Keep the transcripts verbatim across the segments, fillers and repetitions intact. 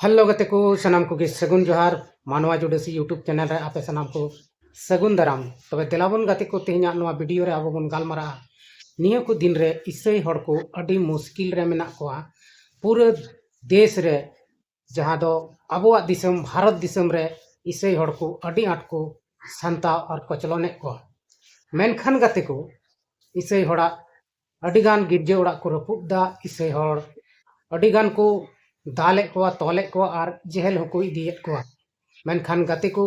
Hello ᱜᱟᱛᱮ ᱠᱚ, ᱥᱟᱱᱟᱢ ᱠᱚᱜᱮ ᱥᱟᱹᱜᱩᱱ ᱡᱚᱦᱟᱨ᱾ ᱢᱟᱱᱣᱟ ᱡᱩᱰᱟᱹᱥᱤ YouTube ᱪᱮᱱᱮᱞ ᱨᱮ ᱟᱯᱮ ᱥᱟᱱᱟᱢ ᱠᱚ ᱥᱟᱹᱜᱩᱱ ᱫᱟᱨᱟᱢ᱾ ᱛᱚᱵᱮ ᱫᱮᱞᱟ ᱵᱚᱱ ᱜᱟᱛᱮ ᱠᱚ, ᱛᱮᱦᱮᱧᱟᱜ ᱱᱚᱣᱟ ᱵᱷᱤᱰᱤᱭᱳ ᱨᱮ ᱟᱵᱚ ᱵᱚᱱ ᱜᱟᱞᱢᱟᱨᱟᱜᱼᱟ ᱱᱤᱭᱟᱹ ᱠᱚ ᱫᱤᱱ ᱨᱮ ᱤᱥᱟᱹᱭ ᱦᱚᱲ ᱠᱚ ᱟᱹᱰᱤ ᱢᱩᱥᱠᱤᱞ ᱨᱮ ᱢᱮᱱᱟᱜ ᱠᱚᱣᱟ᱾ ᱯᱩᱨᱟᱹ ᱫᱮᱥ ᱨᱮ, ᱡᱟᱦᱟᱸ ᱫᱚ ᱟᱵᱚᱣᱟᱜ ᱫᱤᱥᱚᱢ ᱵᱷᱟᱨᱚᱛ ᱫᱤᱥᱚᱢ ᱨᱮ, ᱤᱥᱟᱹᱭ ᱦᱚᱲ ᱠᱚ ᱟᱹᱰᱤ ᱟᱸᱴ ᱠᱚ ᱥᱟᱱᱛᱟᱣ ᱟᱨ ᱠᱚᱪᱞᱚᱱᱮᱫ ᱠᱚᱣᱟ᱾ ᱢᱮᱱᱠᱷᱟᱱ ᱜᱟᱛᱮ ᱠᱚ, ᱤᱥᱟᱹᱭ ᱦᱚᱲᱟᱜ ᱟᱹᱰᱤᱜᱟᱱ ᱜᱤᱨᱡᱟᱹ ᱚᱲᱟᱜ ᱠᱚ ᱨᱟᱹᱯᱩᱫ ᱫᱟ, ᱤᱥᱟᱹᱭ ᱦᱚᱲ ᱟᱹᱰᱤᱜᱟᱱ ᱠᱚ ᱫᱟᱞᱮᱫ ᱠᱚᱣᱟ, ᱛᱚᱞᱮᱫ ᱠᱚᱣᱟ ᱟᱨ ᱡᱮᱦᱮᱞ ᱦᱚᱸᱠᱚ ᱤᱫᱤᱭᱮᱫ ᱠᱚᱣᱟ᱾ ᱢᱮᱱᱠᱷᱟᱱ ᱜᱟᱛᱮ ᱠᱚ,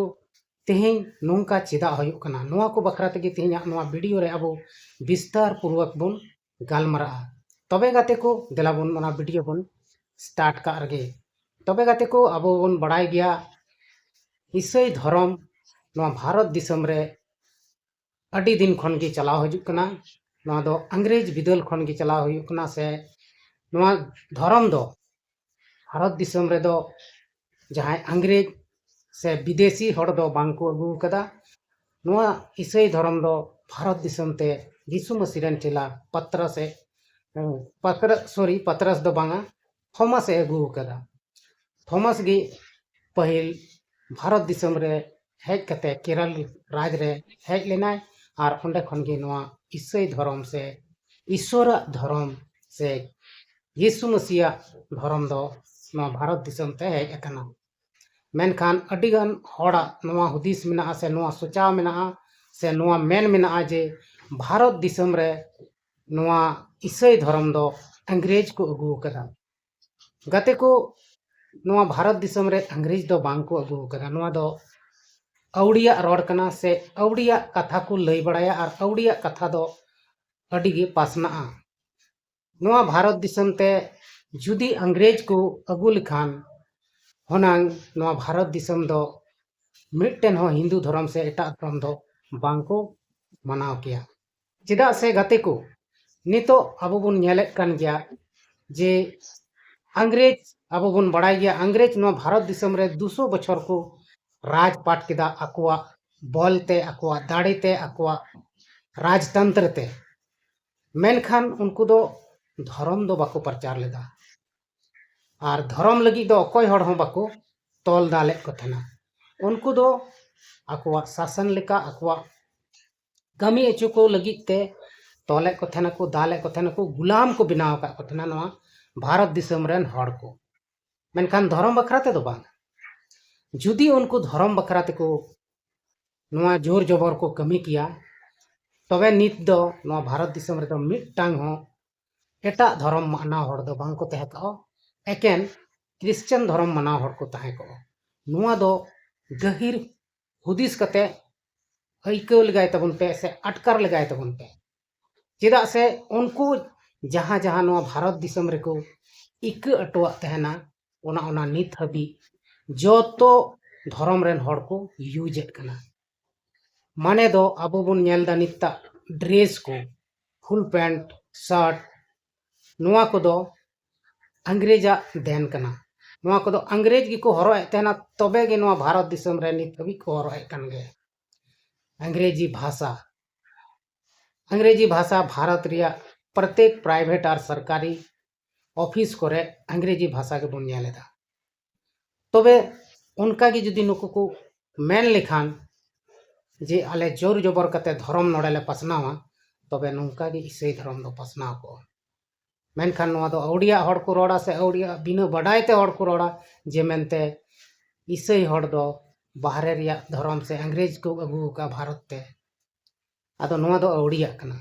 ᱛᱮᱦᱮᱧ ᱱᱚᱝᱠᱟ ᱪᱮᱫᱟᱜ ᱦᱩᱭᱩᱜ ᱠᱟᱱᱟ, ᱱᱚᱣᱟ ᱠᱚ ᱵᱟᱠᱷᱨᱟ ᱛᱮᱜᱮ ᱛᱮᱦᱮᱧᱟᱜ ᱱᱚᱣᱟ ᱵᱷᱤᱰᱤᱭᱳ ᱨᱮ ᱟᱵᱚ ᱵᱤᱥᱛᱟᱨ ᱯᱩᱨᱣᱚᱠ ᱵᱚᱱ ᱜᱟᱞᱢᱟᱨᱟᱜᱼᱟ᱾ ᱛᱚᱵᱮ ᱜᱟᱛᱮ ᱠᱚ, ᱫᱮᱞᱟ ᱵᱚᱱ ᱚᱱᱟ ᱵᱷᱤᱰᱤᱭᱳ ᱵᱚᱱ ᱥᱴᱟᱨᱴ ᱠᱟᱜ ᱨᱮᱜᱮ᱾ ᱛᱚᱵᱮ ᱜᱟᱛᱮ ᱠᱚ, ᱟᱵᱚ ᱵᱚᱱ ᱵᱟᱲᱟᱭ ᱜᱮᱭᱟ, ᱤᱥᱟᱹᱭ ᱫᱷᱚᱨᱚᱢ ᱱᱚᱣᱟ ᱵᱷᱟᱨᱚᱛ ᱫᱤᱥᱚᱢ ᱨᱮ ᱟᱹᱰᱤ ᱫᱤᱱ ᱠᱷᱚᱱ ᱜᱮ ᱪᱟᱞᱟᱣ ᱦᱤᱡᱩᱜ ᱠᱟᱱᱟ᱾ ᱱᱚᱣᱟ ᱫᱚ ᱤᱝᱨᱮᱡᱽ ᱵᱤᱫᱟᱹᱞ ᱠᱷᱚᱱ ᱜᱮ ᱪᱟᱞᱟᱣ ᱦᱩᱭᱩᱜ ᱠᱟᱱᱟ, ᱥᱮ ᱱᱚᱣᱟ ᱫᱷᱚᱨᱚᱢ ᱫᱚ ᱵᱷᱟᱨᱚᱛ ᱫᱤᱥᱚᱢ ᱨᱮᱫᱚ ᱡᱟᱦᱟᱸᱭ ᱤᱝᱨᱮᱡᱽ ᱥᱮ ᱵᱤᱫᱮᱥᱤ ᱦᱚᱲ ᱫᱚ ᱵᱟᱝ ᱠᱚ ᱟᱹᱜᱩ ᱟᱠᱟᱫᱟ᱾ ᱱᱚᱣᱟ ᱤᱥᱟᱹᱭ ᱫᱷᱚᱨᱚᱢ ᱫᱚ ᱵᱷᱟᱨᱚᱛ ᱫᱤᱥᱚᱢ ᱛᱮ ᱡᱤᱥᱩ ᱢᱟᱹᱥᱤ ᱨᱮᱱ ᱪᱮᱞᱟ ᱯᱟᱛᱨᱟᱥ ᱮ, ᱯᱟᱛᱨᱟ, ᱥᱚᱨᱤ, ᱯᱟᱛᱨᱟᱥ ᱫᱚ ᱵᱟᱝᱟ, ᱛᱷᱚᱢᱟᱥ ᱮ ᱟᱹᱜᱩ ᱟᱠᱟᱫᱟ᱾ ᱛᱷᱚᱢᱟᱥ ᱜᱮ ᱯᱟᱹᱦᱤᱞ ᱵᱷᱟᱨᱚᱛ ᱫᱤᱥᱚᱢ ᱨᱮ ᱦᱮᱡ ᱠᱟᱛᱮ, ᱠᱮᱨᱚᱞ ᱨᱟᱡᱽ ᱨᱮ ᱦᱮᱡ ᱞᱮᱱᱟᱭ ᱟᱨ ᱚᱸᱰᱮ ᱠᱷᱚᱱ ᱜᱮ ᱱᱚᱣᱟ ᱤᱥᱟᱹᱭ ᱫᱷᱚᱨᱚᱢ ᱥᱮ ᱤᱥᱚᱨᱟᱜ ᱫᱷᱚᱨᱚᱢ ᱥᱮ ᱡᱤᱥᱩ ᱢᱟᱹᱥᱤᱭᱟᱜ ᱫᱷᱚᱨᱚᱢ ᱫᱚ ᱱᱚᱣᱟ ᱵᱷᱟᱨᱚᱛ ᱫᱤᱥᱚᱢ ᱛᱮ ᱦᱮᱡ ᱟᱠᱟᱱᱟ᱾ ᱢᱮᱱᱠᱷᱟᱱ ᱟᱹᱰᱤᱜᱟᱱ ᱦᱚᱲᱟᱜ ᱱᱚᱣᱟ ᱦᱩᱫᱤᱥ ᱢᱮᱱᱟᱜᱼᱟ, ᱥᱮ ᱱᱚᱣᱟ ᱥᱚᱪᱟᱣ ᱢᱮᱱᱟᱜᱼᱟ, ᱥᱮ ᱱᱚᱣᱟ ᱢᱮᱱ ᱢᱮᱱᱟᱜᱼᱟ ᱡᱮ ᱵᱷᱟᱨᱚᱛ ᱫᱤᱥᱚᱢ ᱨᱮ ᱱᱚᱣᱟ ᱤᱥᱟᱹᱭ ᱫᱷᱚᱨᱚᱢ ᱫᱚ ᱤᱝᱨᱮᱡᱽ ᱠᱚ ᱟᱹᱜᱩ ᱟᱠᱟᱫᱟ᱾ ᱜᱟᱛᱮ ᱠᱚ, ᱱᱚᱣᱟ ᱵᱷᱟᱨᱚᱛ ᱫᱤᱥᱚᱢ ᱨᱮ ᱤᱝᱨᱮᱡᱽ ᱫᱚ ᱵᱟᱝ ᱠᱚ ᱟᱹᱜᱩ ᱟᱠᱟᱫᱟ᱾ ᱱᱚᱣᱟ ᱫᱚ ᱟᱹᱣᱲᱤᱭᱟᱜ ᱨᱚᱲ ᱠᱟᱱᱟ, ᱥᱮ ᱟᱹᱣᱲᱤᱭᱟᱜ ᱠᱟᱛᱷᱟ ᱠᱚ ᱞᱟᱹᱭ ᱵᱟᱲᱟᱭᱟ, ᱟᱨ ᱟᱹᱣᱲᱤᱭᱟᱜ ᱠᱟᱛᱷᱟ ᱫᱚ ᱟᱹᱰᱤ ᱜᱮ ᱯᱟᱥᱱᱟᱜᱼᱟ᱾ ᱱᱚᱣᱟ ᱵᱷᱟᱨᱚᱛ ᱫᱤᱥᱚᱢ ᱛᱮ ᱡᱩᱫᱤ ᱤᱝᱨᱮᱡᱽ ᱠᱚ ᱟᱹᱜᱩ ᱞᱮᱠᱷᱟᱱ, ᱦᱩᱱᱟᱹᱝ ᱱᱚᱣᱟ ᱵᱷᱟᱨᱚᱛ ᱫᱤᱥᱚᱢ ᱫᱚ ᱢᱤᱫᱴᱮᱱ ᱦᱚᱸ ᱦᱤᱱᱫᱩ ᱫᱷᱚᱨᱚᱢ ᱥᱮ ᱮᱴᱟᱜ ᱫᱷᱚᱨᱚᱢ ᱫᱚ ᱵᱟᱝ ᱠᱚ ᱢᱟᱱᱟᱣ ᱠᱮᱭᱟ᱾ ᱪᱮᱫᱟᱜ ᱥᱮ ᱜᱟᱛᱮ ᱠᱚ, ᱱᱤᱛᱚᱜ ᱟᱵᱚ ᱵᱚᱱ ᱧᱮᱞᱮᱫ ᱠᱟᱱ ᱜᱮᱭᱟ ᱡᱮ ᱤᱝᱨᱮᱡᱽ, ᱟᱵᱚ ᱵᱚᱱ ᱵᱟᱲᱟᱭ ᱜᱮᱭᱟ, ᱤᱝᱨᱮᱡᱽ ᱱᱚᱣᱟ ᱵᱷᱟᱨᱚᱛ ᱫᱤᱥᱚᱢ ᱨᱮ ᱫᱩᱥᱚ ᱵᱚᱪᱷᱚᱨ ᱠᱚ ᱨᱟᱡᱽ ᱯᱟᱴ ᱠᱮᱫᱟ ᱟᱠᱚᱣᱟᱜ ᱵᱚᱞ ᱛᱮ, ᱟᱠᱚᱣᱟᱜ ᱫᱟᱲᱮ ᱛᱮ, ᱟᱠᱚᱣᱟᱜ ᱨᱟᱡᱽᱛᱚᱱᱛᱨᱚ ᱛᱮ᱾ ᱢᱮᱱᱠᱷᱟᱱ ᱩᱱᱠᱩ ᱫᱚ ᱫᱷᱚᱨᱚᱢ ᱫᱚ ᱵᱟᱠᱚ ᱯᱨᱚᱪᱟᱨ ᱞᱮᱫᱟ᱾ ᱟᱨ ᱫᱷᱚᱨᱚᱢ ᱞᱟᱹᱜᱤᱫ ᱫᱚ ᱚᱠᱚᱭ ᱦᱚᱲ ᱦᱚᱸ ᱵᱟᱠᱚ ᱛᱚᱞ ᱫᱟᱞᱮᱫ ᱠᱚ ᱛᱟᱦᱮᱱᱟ᱾ ᱩᱱᱠᱩ ᱫᱚ ᱟᱠᱚᱣᱟᱜ ᱥᱟᱥᱚᱱ ᱞᱮᱠᱟ, ᱟᱠᱚᱣᱟᱜ ᱠᱟᱹᱢᱤ ᱦᱚᱪᱚ ᱠᱚ ᱞᱟᱹᱜᱤᱫ ᱛᱮ ᱛᱚᱞᱮᱫ ᱠᱚ ᱛᱟᱦᱮᱱᱟᱠᱚ, ᱫᱟᱞᱮᱫ ᱠᱚ ᱛᱟᱦᱮᱱᱟᱠᱚ, ᱜᱩᱞᱟᱢ ᱠᱚ ᱵᱮᱱᱟᱣ ᱟᱠᱟᱫ ᱠᱚ ᱛᱟᱦᱮᱱᱟ ᱱᱚᱣᱟ ᱵᱷᱟᱨᱚᱛ ᱫᱤᱥᱚᱢ ᱨᱮᱱ ᱦᱚᱲ ᱠᱚ᱾ ᱢᱮᱱᱠᱷᱟᱱ ᱫᱷᱚᱨᱚᱢ ᱵᱟᱠᱷᱨᱟ ᱛᱮᱫᱚ ᱵᱟᱝ᱾ ᱡᱩᱫᱤ ᱩᱱᱠᱩ ᱫᱷᱚᱨᱚᱢ ᱵᱟᱠᱷᱨᱟ ᱛᱮᱠᱚ ᱱᱚᱣᱟ ᱡᱳᱨ ᱡᱚᱵᱚᱨ ᱠᱚ ᱠᱟᱹᱢᱤ ᱠᱮᱭᱟ, ᱛᱚᱵᱮ ᱱᱤᱛ ᱫᱚ ᱱᱚᱣᱟ ᱵᱷᱟᱨᱚᱛ ᱫᱤᱥᱚᱢ ᱨᱮᱫᱚ ᱢᱤᱫᱴᱟᱝ ᱦᱚᱸ ᱮᱴᱟᱜ ᱫᱷᱚᱨᱚᱢ ᱢᱟᱱᱟᱣ ᱦᱚᱲ ᱫᱚ ᱵᱟᱝ ᱠᱚ ᱛᱟᱦᱮᱸ ᱠᱚᱜᱼᱟ᱾ ᱮᱠᱮᱱ ᱠᱷᱨᱤᱥᱪᱟᱱ ᱫᱷᱚᱨᱚᱢ ᱢᱟᱱᱟᱣ ᱦᱚᱲ ᱠᱚ ᱛᱟᱦᱮᱸ ᱠᱚᱜᱼᱟ᱾ ᱱᱚᱣᱟ ᱫᱚ ᱜᱟᱹᱦᱤᱨ ᱦᱩᱫᱤᱥ ᱠᱟᱛᱮ ᱟᱹᱭᱠᱟᱹᱣ ᱞᱮᱜᱟᱭ ᱛᱟᱵᱚᱱ ᱯᱮ ᱥᱮ ᱟᱴᱠᱟᱨ ᱞᱮᱜᱟᱭ ᱛᱟᱵᱚᱱ ᱯᱮ᱾ ᱪᱮᱫᱟᱜ ᱥᱮ ᱩᱱᱠᱩ ᱡᱟᱦᱟᱸ ᱡᱟᱦᱟᱸ ᱱᱚᱣᱟ ᱵᱷᱟᱨᱚᱛ ᱫᱤᱥᱚᱢ ᱨᱮᱠᱚ ᱤᱠᱟᱹ ᱚᱴᱚᱣᱟᱜ ᱛᱟᱦᱮᱱᱟ, ᱚᱱᱟ ᱚᱱᱟ ᱱᱤᱛ ᱦᱟᱹᱵᱤᱡ ᱡᱚᱛᱚ ᱫᱷᱚᱨᱚᱢ ᱨᱮᱱ ᱦᱚᱲ ᱠᱚ ᱤᱭᱩᱡᱮᱫ ᱠᱟᱱᱟ᱾ ᱢᱟᱱᱮ ᱫᱚ ᱟᱵᱚ ᱵᱚᱱ ᱧᱮᱞ ᱮᱫᱟ ᱱᱤᱛᱟᱜ ᱰᱨᱮᱥ ᱠᱚ, ᱯᱷᱩᱞ ᱯᱮᱱᱴ, ᱥᱟᱨᱴ, ᱱᱚᱣᱟ ᱠᱚᱫᱚ ᱟᱝᱨᱮᱡᱟᱜ ᱫᱮᱱ ᱠᱟᱱᱟ᱾ ᱱᱚᱣᱟ ᱠᱚᱫᱚ ᱟᱝᱨᱮᱡᱽ ᱜᱮᱠᱚ ᱦᱚᱨᱚᱜ ᱮᱫ ᱛᱟᱦᱮᱱᱟ, ᱛᱚᱵᱮ ᱜᱮ ᱱᱚᱣᱟ ᱵᱷᱟᱨᱚᱛ ᱫᱤᱥᱚᱢ ᱨᱮ ᱱᱤᱛ ᱦᱟᱹᱵᱤᱡ ᱠᱚ ᱦᱚᱨᱚᱜ ᱮᱫ ᱠᱟᱱ ᱜᱮᱭᱟ᱾ ᱟᱝᱨᱮᱡᱤ ᱵᱷᱟᱥᱟ, ᱟᱝᱨᱮᱡᱤ ᱵᱷᱟᱥᱟ ᱵᱷᱟᱨᱚᱛ ᱨᱮᱭᱟᱜ ᱯᱨᱚᱛᱮᱠ ᱯᱨᱟᱭᱵᱷᱮᱴ ᱟᱨ ᱥᱚᱨᱠᱟᱨᱤ ᱚᱯᱷᱤᱥ ᱠᱚᱨᱮ ᱟᱝᱨᱮᱡᱤ ᱵᱷᱟᱥᱟ ᱜᱮᱵᱚᱱ ᱧᱮᱞ ᱮᱫᱟ᱾ ᱛᱚᱵᱮ ᱚᱱᱠᱟ ᱜᱮ ᱡᱩᱫᱤ ᱱᱩᱠᱩ ᱠᱚ ᱢᱮᱱ ᱞᱮᱠᱷᱟᱱ ᱡᱮ ᱟᱞᱮ ᱡᱳᱨ ᱡᱚᱵᱚᱨ ᱠᱟᱛᱮ ᱫᱷᱚᱨᱚᱢ ᱱᱚᱰᱮ ᱞᱮ ᱯᱟᱥᱱᱟᱣᱟ, ᱛᱚᱵᱮ ᱱᱚᱝᱠᱟ ᱜᱮ ᱤᱥᱟᱹᱭ ᱫᱷᱚᱨᱚᱢ ᱫᱚ ᱯᱟᱥᱱᱟᱣ ᱠᱚᱜᱼᱟ᱾ ᱢᱮᱱᱠᱷᱟᱱ ᱱᱚᱣᱟ ᱫᱚ ᱟᱹᱣᱲᱤᱭᱟᱜ ᱦᱚᱲ ᱠᱚ ᱨᱚᱲᱟ ᱥᱮ ᱟᱹᱣᱲᱤᱭᱟᱜ ᱵᱤᱱᱟᱹ ᱵᱟᱰᱟᱭ ᱛᱮ ᱦᱚᱲ ᱠᱚ ᱨᱚᱲᱟ ᱡᱮ ᱢᱮᱱᱛᱮ ᱤᱥᱟᱹᱭ ᱦᱚᱲ ᱫᱚ ᱵᱟᱦᱨᱮ ᱨᱮᱭᱟᱜ ᱫᱷᱚᱨᱚᱢ ᱥᱮ ᱟᱝᱨᱮᱡᱽ ᱠᱚ ᱟᱹᱜᱩ ᱟᱠᱟᱫ ᱵᱷᱟᱨᱚᱛ ᱛᱮ᱾ ᱟᱫᱚ ᱱᱚᱣᱟ ᱫᱚ ᱟᱹᱣᱲᱤᱭᱟᱜ ᱠᱟᱱᱟ᱾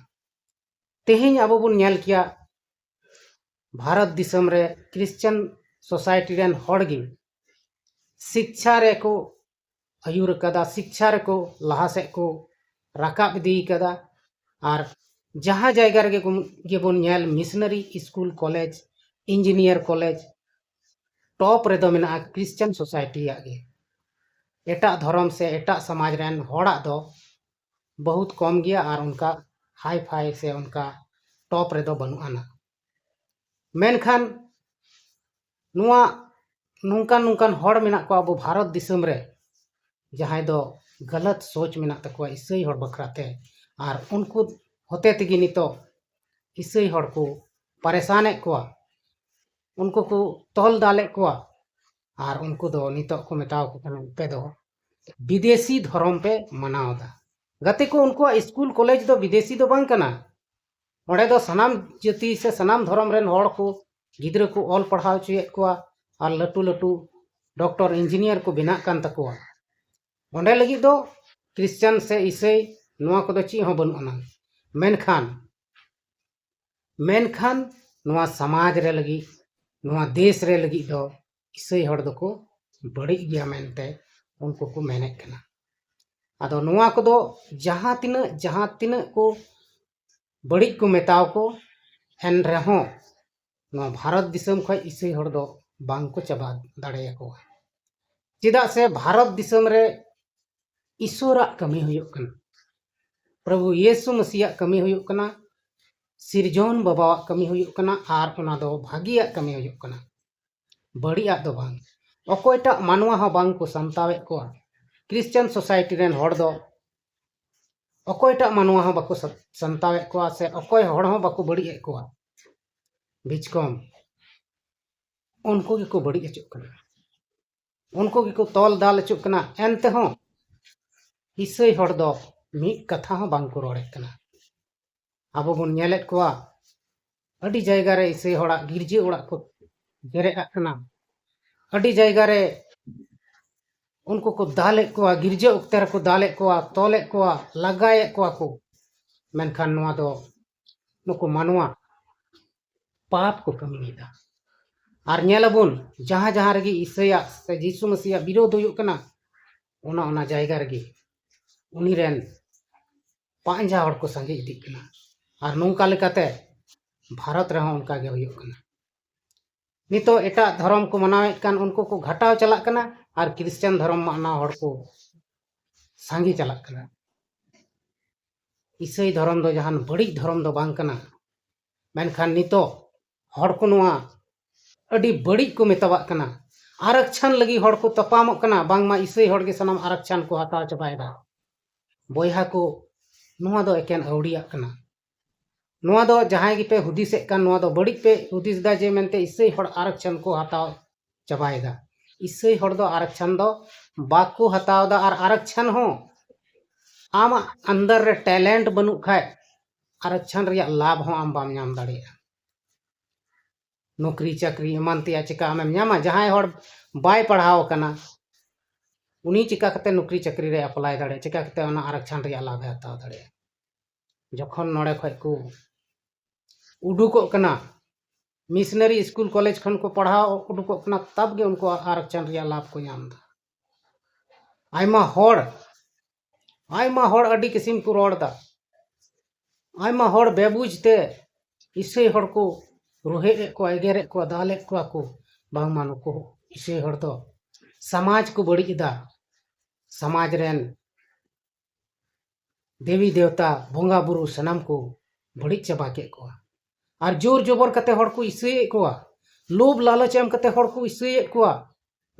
ᱛᱮᱦᱮᱧ ᱟᱵᱚ ᱵᱚᱱ ᱧᱮᱞ ᱠᱮᱭᱟ, ᱵᱷᱟᱨᱚᱛ ᱫᱤᱥᱚᱢ ᱨᱮ ᱠᱷᱨᱤᱥᱪᱟᱱ ᱥᱳᱥᱟᱭᱴᱤ ᱨᱮᱱ ᱦᱚᱲ ᱜᱮ ᱥᱤᱠᱪᱷᱟ ᱨᱮᱠᱚ ᱟᱹᱭᱩᱨ ᱟᱠᱟᱫᱟ, ᱥᱤᱠᱪᱷᱟ ᱨᱮᱠᱚ ᱞᱟᱦᱟ ᱥᱮᱫ ᱠᱚ ᱨᱟᱠᱟᱵ ᱤᱫᱤ ᱟᱠᱟᱫᱟ᱾ ᱟᱨ ᱡᱟᱦᱟᱸ ᱡᱟᱭᱜᱟ ᱨᱮᱜᱮ ᱵᱚᱱ, ᱜᱮᱵᱚᱱ ᱧᱮᱞ, missionary school, college, engineer college, top ᱨᱮᱫᱚ ᱢᱮᱱᱟᱜᱼᱟ ᱠᱷᱨᱤᱥᱪᱟᱱ ᱥᱳᱥᱟᱭᱴᱤᱭᱟᱜ ᱜᱮ᱾ ᱮᱴᱟᱜ ᱫᱷᱚᱨᱚᱢ ᱥᱮ ᱮᱴᱟᱜ ᱥᱚᱢᱟᱡᱽ ᱨᱮᱱ ᱦᱚᱲᱟᱜ ᱫᱚ ᱵᱚᱦᱩᱛ ᱠᱚᱢ ᱜᱮᱭᱟ ᱟᱨ ᱚᱱᱠᱟ ᱦᱟᱭ ᱯᱷᱟᱭ ᱥᱮ ᱚᱱᱠᱟ ᱴᱚᱯ ᱨᱮᱫᱚ ᱵᱟᱹᱱᱩᱜ ᱟᱱᱟ᱾ ᱢᱮᱱᱠᱷᱟᱱ ᱱᱚᱣᱟ ᱱᱚᱝᱠᱟᱱ ᱱᱚᱝᱠᱟᱱ ᱦᱚᱲ ᱢᱮᱱᱟᱜ ᱠᱚᱣᱟ ᱟᱵᱚ ᱵᱷᱟᱨᱚᱛ ᱫᱤᱥᱚᱢ ᱨᱮ, ᱡᱟᱦᱟᱸᱭ ᱫᱚ ᱜᱟᱞᱟᱛ ᱥᱳᱪ ᱢᱮᱱᱟᱜ ᱛᱟᱠᱚᱣᱟ ᱤᱥᱟᱹᱭ ᱦᱚᱲ ᱵᱟᱠᱷᱨᱟ ᱛᱮ, ᱟᱨ ᱩᱱᱠᱩ ᱦᱚᱛᱮ ᱛᱮᱜᱮ ᱱᱤᱛᱚᱜ ᱤᱥᱟᱹᱭ ᱦᱚᱲ ᱠᱚ ᱯᱟᱨᱮᱥᱟᱱᱮᱫ ᱠᱚᱣᱟ᱾ ᱩᱱᱠᱩ ᱠᱚ ᱛᱚᱞ ᱫᱟᱞᱮᱫ ᱠᱚᱣᱟ᱾ ᱟᱨ ᱩᱱᱠᱩ ᱫᱚ ᱱᱤᱛᱚᱜ ᱠᱚ ᱢᱮᱛᱟᱣ ᱠᱚ ᱠᱟᱱᱟ, "ᱟᱯᱮ ᱫᱚ ᱵᱤᱫᱮᱥᱤ ᱫᱷᱚᱨᱚᱢ ᱯᱮ ᱢᱟᱱᱟᱣ ᱮᱫᱟ᱾" ᱜᱟᱛᱮ ᱠᱚ, ᱩᱱᱠᱩᱣᱟᱜ ᱥᱠᱩᱞ ᱠᱚᱞᱮᱡᱽ ᱫᱚ ᱵᱤᱫᱮᱥᱤ ᱫᱚ ᱵᱟᱝ ᱠᱟᱱᱟ᱾ ᱚᱸᱰᱮ ᱫᱚ ᱥᱟᱱᱟᱢ ᱡᱟᱹᱛᱤ ᱥᱮ ᱥᱟᱱᱟᱢ ᱫᱷᱚᱨᱚᱢ ᱨᱮᱱ ᱦᱚᱲ ᱠᱚ, ᱜᱤᱫᱽᱨᱟᱹ ᱠᱚ ᱚᱞ ᱯᱟᱲᱦᱟᱣ ᱦᱚᱪᱚᱭᱮᱫ ᱠᱚᱣᱟ ᱟᱨ ᱞᱟᱹᱴᱩ ᱞᱟᱹᱴᱩ ᱰᱚᱠᱴᱚᱨ, ᱤᱧᱡᱤᱱᱤᱭᱟᱨ ᱠᱚ ᱵᱮᱱᱟᱜ ᱠᱟᱱ ᱛᱟᱠᱚᱣᱟ᱾ ᱚᱸᱰᱮ ᱞᱟᱹᱜᱤᱫ ᱫᱚ ᱠᱷᱨᱤᱥᱪᱟᱱ ᱥᱮ ᱤᱥᱟᱹᱭ ᱱᱚᱣᱟ ᱠᱚᱫᱚ ᱪᱮᱫ ᱦᱚᱸ ᱵᱟᱹᱱᱩᱜ ᱟᱱᱟ᱾ ᱢᱮᱱᱠᱷᱟᱱ, ᱢᱮᱱᱠᱷᱟᱱ ᱱᱚᱣᱟ ᱥᱚᱢᱟᱡᱽ ᱨᱮ ᱞᱟᱹᱜᱤᱫ, ᱱᱚᱣᱟ ᱫᱮᱥ ᱨᱮ ᱞᱟᱹᱜᱤᱫ ᱫᱚ ᱤᱥᱟᱹᱭ ᱦᱚᱲ ᱫᱚᱠᱚ ᱵᱟᱹᱲᱤᱡ ᱜᱮᱭᱟ ᱢᱮᱱᱛᱮ ᱩᱱᱠᱩ ᱠᱚ ᱢᱮᱱᱮᱫ ᱠᱟᱱᱟ᱾ ᱟᱫᱚ ᱱᱚᱣᱟ ᱠᱚᱫᱚ ᱡᱟᱦᱟᱸ ᱛᱤᱱᱟᱹᱜ, ᱡᱟᱦᱟᱸ ᱛᱤᱱᱟᱹᱜ ᱠᱚ ᱵᱟᱹᱲᱤᱡ ᱠᱚ ᱢᱮᱛᱟᱣ ᱠᱚ, ᱮᱱ ᱨᱮᱦᱚᱸ ᱱᱚᱣᱟ ᱵᱷᱟᱨᱚᱛ ᱫᱤᱥᱚᱢ ᱠᱷᱚᱱ ᱤᱥᱟᱹᱭ ᱦᱚᱲ ᱫᱚ ᱵᱟᱝ ᱠᱚ ᱪᱟᱵᱟ ᱫᱟᱲᱮᱭᱟᱠᱚᱣᱟ᱾ ᱪᱮᱫᱟᱜ ᱥᱮ ᱵᱷᱟᱨᱚᱛ ᱫᱤᱥᱚᱢ ᱨᱮ ᱤᱥᱚᱨᱟᱜ ᱠᱟᱹᱢᱤ ᱦᱩᱭᱩᱜ ᱠᱟᱱᱟ, ᱯᱨᱚᱵᱷᱩ ᱭᱤᱥᱩ ᱢᱟᱹᱥᱤᱭᱟᱜ ᱠᱟᱹᱢᱤ ᱦᱩᱭᱩᱜ ᱠᱟᱱᱟ, ᱥᱤᱨᱡᱚᱱ ᱵᱟᱵᱟᱣᱟᱜ ᱠᱟᱹᱢᱤ ᱦᱩᱭᱩᱜ ᱠᱟᱱᱟ, ᱟᱨ ᱚᱱᱟ ᱫᱚ ᱵᱷᱟᱹᱜᱤᱭᱟᱜ ᱠᱟᱹᱢᱤ ᱦᱩᱭᱩᱜ ᱠᱟᱱᱟ, ᱵᱟᱹᱲᱤᱡᱟᱜ ᱫᱚ ᱵᱟᱝ᱾ ᱚᱠᱚᱭᱴᱟᱜ ᱢᱟᱱᱣᱟ ᱦᱚᱸ ᱵᱟᱝ ᱠᱚ ᱥᱟᱢᱴᱟᱣᱮᱫ ᱠᱚᱣᱟ᱾ ᱠᱷᱨᱤᱥᱪᱟᱱ ᱥᱳᱥᱟᱭᱴᱤ ᱨᱮᱱ ᱦᱚᱲ ᱫᱚ ᱚᱠᱚᱭᱴᱟᱜ ᱢᱟᱱᱣᱟ ᱦᱚᱸ ᱵᱟᱠᱚ ᱥᱟ-, ᱥᱟᱢᱴᱟᱣᱮᱫ ᱠᱚᱣᱟ ᱥᱮ ᱚᱠᱚᱭ ᱦᱚᱲ ᱦᱚᱸ ᱵᱟᱠᱚ ᱵᱟᱹᱲᱤᱡ ᱮᱫ ᱠᱚᱣᱟ᱾ ᱵᱤᱪᱠᱚᱢ ᱩᱱᱠᱩ ᱜᱮᱠᱚ ᱵᱟᱹᱲᱤᱡ ᱦᱚᱪᱚᱜ ᱠᱟᱱᱟ, ᱩᱱᱠᱩ ᱜᱮᱠᱚ ᱛᱚᱞ ᱫᱟᱞ ᱦᱚᱪᱚᱜ ᱠᱟᱱᱟ᱾ ᱮᱱᱛᱮᱦᱚᱸ ᱤᱥᱟᱹᱭ ᱦᱚᱲ ᱫᱚ ᱢᱤᱫ ᱠᱟᱛᱷᱟ ᱦᱚᱸ ᱵᱟᱝ ᱠᱚ ᱨᱚᱲᱮᱫ ᱠᱟᱱᱟ᱾ ᱟᱵᱚ ᱵᱚᱱ ᱧᱮᱞᱮᱫ ᱠᱚᱣᱟ, ᱟᱹᱰᱤ ᱡᱟᱭᱜᱟ ᱨᱮ ᱤᱥᱟᱹᱭ ᱦᱚᱲᱟᱜ ᱜᱤᱨᱡᱟᱹ ᱚᱲᱟᱜ ᱠᱚ ᱡᱮᱨᱮᱫ ᱟᱜ ᱠᱟᱱᱟ, ᱟᱹᱰᱤ ᱡᱟᱭᱜᱟ ᱨᱮ ᱩᱱᱠᱩ ᱠᱚ ᱫᱟᱞᱮᱫ ᱠᱚᱣᱟ, ᱜᱤᱨᱡᱟᱹ ᱚᱠᱛᱮ ᱨᱮᱠᱚ ᱫᱟᱞᱮᱫ ᱠᱚᱣᱟ, ᱛᱚᱞᱮᱫ ᱠᱚᱣᱟ, ᱞᱟᱜᱟᱭᱮᱫ ᱠᱚᱣᱟ ᱠᱚ᱾ ᱢᱮᱱᱠᱷᱟᱱ ᱱᱚᱣᱟ ᱫᱚ ᱱᱩᱠᱩ ᱢᱟᱱᱣᱟ ᱯᱟᱯ ᱠᱚ ᱠᱟᱹᱢᱤᱭᱮᱫᱟ᱾ ᱟᱨ ᱧᱮᱞ ᱟᱵᱚᱱ, ᱡᱟᱦᱟᱸ ᱡᱟᱦᱟᱸ ᱨᱮᱜᱮ ᱤᱥᱟᱹᱭᱟᱜ ᱥᱮ ᱡᱤᱥᱩ ᱢᱟᱹᱥᱤᱭᱟᱜ ᱵᱤᱨᱳᱫᱷ ᱦᱩᱭᱩᱜ ᱠᱟᱱᱟ, ᱚᱱᱟ ᱚᱱᱟ ᱡᱟᱭᱜᱟ ᱨᱮᱜᱮ ᱩᱱᱤ ᱨᱮᱱ ᱯᱟᱸᱡᱟ ᱦᱚᱲ ᱠᱚ ᱥᱟᱸᱜᱮ ᱤᱫᱤᱜ ᱠᱟᱱᱟ᱾ ᱟᱨ ᱱᱚᱝᱠᱟ ᱞᱮᱠᱟᱛᱮ ᱵᱷᱟᱨᱚᱛ ᱨᱮᱦᱚᱸ ᱚᱱᱠᱟ ᱜᱮ ᱦᱩᱭᱩᱜ ᱠᱟᱱᱟ᱾ ᱱᱤᱛᱚᱜ ᱮᱴᱟᱜ ᱫᱷᱚᱨᱚᱢ ᱠᱚ ᱢᱟᱱᱟᱣᱮᱫ ᱠᱟᱱ ᱩᱱᱠᱩ ᱠᱚ ᱜᱷᱟᱴᱟᱣ ᱪᱟᱞᱟᱜ ᱠᱟᱱᱟ, ᱟᱨ ᱠᱷᱨᱤᱥᱪᱟᱱ ᱫᱷᱚᱨᱚᱢ ᱢᱟᱱᱟᱣ ᱦᱚᱲ ᱠᱚ ᱥᱟᱸᱜᱮ ᱪᱟᱞᱟᱜ ᱠᱟᱱᱟ᱾ ᱤᱥᱟᱹᱭ ᱫᱷᱚᱨᱚᱢ ᱫᱚ ᱡᱟᱦᱟᱱ ᱵᱟᱹᱲᱤᱡ ᱫᱷᱚᱨᱚᱢ ᱫᱚ ᱵᱟᱝ ᱠᱟᱱᱟ, ᱢᱮᱱᱠᱷᱟᱱ ᱱᱤᱛᱚᱜ ᱦᱚᱲ ᱠᱚ ᱱᱚᱣᱟ ᱟᱹᱰᱤ ᱵᱟᱹᱲᱤᱡ ᱠᱚ ᱢᱮᱛᱟᱣᱟᱜ ᱠᱟᱱᱟ᱾ ᱟᱨᱚᱠᱪᱷᱚᱱ ᱞᱟᱹᱜᱤᱫ ᱦᱚᱲ ᱠᱚ ᱛᱟᱯᱟᱢᱚᱜ ᱠᱟᱱᱟ, ᱵᱟᱝᱢᱟ ᱤᱥᱟᱹᱭ ᱦᱚᱲ ᱜᱮ ᱥᱟᱱᱟᱢ ᱟᱨᱚᱠᱪᱷᱚᱱ ᱠᱚ ᱦᱟᱛᱟᱣ ᱪᱟᱵᱟᱭᱮᱫᱟ᱾ ᱵᱚᱭᱦᱟ ᱠᱚ, ᱱᱚᱣᱟ ᱫᱚ ᱮᱠᱮᱱ ᱟᱹᱣᱲᱤᱭᱟᱜ ᱠᱟᱱᱟ᱾ ᱱᱚᱣᱟ ᱫᱚ ᱡᱟᱦᱟᱸᱭ ᱜᱮᱯᱮ ᱦᱩᱫᱤᱥᱮᱫ ᱠᱟᱱ, ᱱᱚᱣᱟ ᱫᱚ ᱵᱟᱹᱲᱤᱡ ᱯᱮ ᱦᱩᱫᱤᱥ ᱮᱫᱟ ᱡᱮ ᱢᱮᱱᱛᱮ ᱤᱥᱟᱹᱭ ᱦᱚᱲ ᱟᱨᱚᱠᱪᱷᱚᱱ ᱠᱚ ᱦᱟᱛᱟᱣ ᱪᱟᱵᱟᱭᱮᱫᱟ᱾ ᱤᱥᱟᱹᱭ ᱦᱚᱲ ᱫᱚ ᱟᱨᱚᱠᱪᱷᱚᱱ ᱫᱚ ᱵᱟᱠᱚ ᱦᱟᱛᱟᱣ ᱮᱫᱟ, ᱟᱨ ᱟᱨᱚᱠᱪᱷᱚᱱ ᱦᱚᱸ ᱟᱢᱟᱜ ᱟᱱᱫᱟᱨ ᱨᱮ ᱴᱮᱞᱮᱱᱴ ᱵᱟᱹᱱᱩᱜ ᱠᱷᱟᱡ ᱟᱨᱚᱠᱪᱷᱚᱱ ᱨᱮᱭᱟᱜ ᱞᱟᱵᱷ ᱦᱚᱸ ᱟᱢ ᱵᱟᱢ ᱧᱟᱢ ᱫᱟᱲᱮᱭᱟᱜᱼᱟ᱾ ᱱᱚᱠᱨᱤ ᱪᱟᱠᱨᱤ ᱮᱢᱟᱱ ᱛᱮᱭᱟᱜ ᱪᱮᱠᱟ ᱟᱢᱮᱢ ᱧᱟᱢᱟ? ᱡᱟᱦᱟᱸᱭ ᱦᱚᱲ ᱵᱟᱭ ᱯᱟᱲᱦᱟᱣ ᱟᱠᱟᱱᱟ, ᱩᱱᱤ ᱪᱮᱠᱟ ᱠᱟᱛᱮ ᱱᱚᱠᱨᱤ ᱪᱟᱠᱨᱤ ᱨᱮ ᱮᱯᱞᱟᱭ ᱫᱟᱲᱮᱭᱟᱜᱼᱟ? ᱪᱮᱠᱟ ᱠᱟᱛᱮ ᱚᱱᱟ ᱟᱨᱚᱠᱪᱷᱚᱱ ᱨᱮᱭᱟᱜ ᱞᱟᱵᱷ ᱮ ᱦᱟᱛᱟᱣ ᱫᱟᱲᱮᱭᱟᱜᱼᱟ? ᱡᱚᱠᱷᱚᱱ ᱱᱚᱰᱮ ᱠᱷᱚᱡ ᱠᱚ ᱩᱰᱩᱠᱚᱜ ᱠᱟᱱᱟ, ᱢᱤᱥᱱᱟᱨᱤ ᱥᱠᱩᱞ ᱠᱚᱞᱮᱡᱽ ᱠᱷᱚᱱ ᱠᱚ ᱯᱟᱲᱦᱟᱣ ᱩᱰᱩᱠᱚᱜ ᱠᱟᱱᱟ, ᱛᱟᱵ ᱜᱮ ᱩᱱᱠᱩ ᱟᱨᱚᱠᱪᱷᱚᱱ ᱨᱮᱭᱟᱜ ᱞᱟᱵᱷ ᱠᱚ ᱧᱟᱢ ᱮᱫᱟ᱾ ᱟᱭᱢᱟ ᱦᱚᱲ, ᱟᱭᱢᱟ ᱦᱚᱲ ᱟᱹᱰᱤ ᱠᱤᱥᱤᱢ ᱠᱚ ᱨᱚᱲ ᱮᱫᱟ᱾ ᱟᱭᱢᱟ ᱦᱚᱲ ᱵᱮᱵᱩᱡᱽ ᱛᱮ ᱤᱥᱟᱹᱭ ᱦᱚᱲ ᱠᱚ ᱨᱚᱦᱮᱫ ᱮᱫ ᱠᱚᱣᱟ, ᱮᱜᱮᱨᱮᱫ ᱠᱚᱣᱟ, ᱫᱟᱞᱮᱫ ᱠᱚᱣᱟ ᱠᱚ᱾ ᱵᱟᱝᱢᱟ ᱱᱩᱠᱩ ᱤᱥᱟᱹᱭ ᱦᱚᱲ ᱫᱚ ᱥᱚᱢᱟᱡᱽ ᱠᱚ ᱵᱟᱹᱲᱤᱡ ᱮᱫᱟ, ᱥᱚᱢᱟᱡᱽ ᱨᱮᱱ ᱫᱮᱵᱤ ᱫᱮᱣᱛᱟ, ᱵᱚᱸᱜᱟ ᱵᱩᱨᱩ ᱥᱟᱱᱟᱢ ᱠᱚ ᱵᱟᱹᱲᱤᱡ ᱪᱟᱵᱟ ᱠᱮᱫ ᱠᱚᱣᱟ᱾ ᱟᱨ ᱡᱳᱨ ᱡᱚᱵᱚᱨ ᱠᱟᱛᱮ ᱦᱚᱲ ᱠᱚ ᱤᱥᱟᱹᱭᱮᱫ ᱠᱚᱣᱟ, ᱞᱳᱵᱷ ᱞᱟᱞᱚᱪ ᱮᱢ ᱠᱟᱛᱮ ᱦᱚᱲ ᱠᱚ ᱤᱥᱟᱹᱭᱮᱫ ᱠᱚᱣᱟ᱾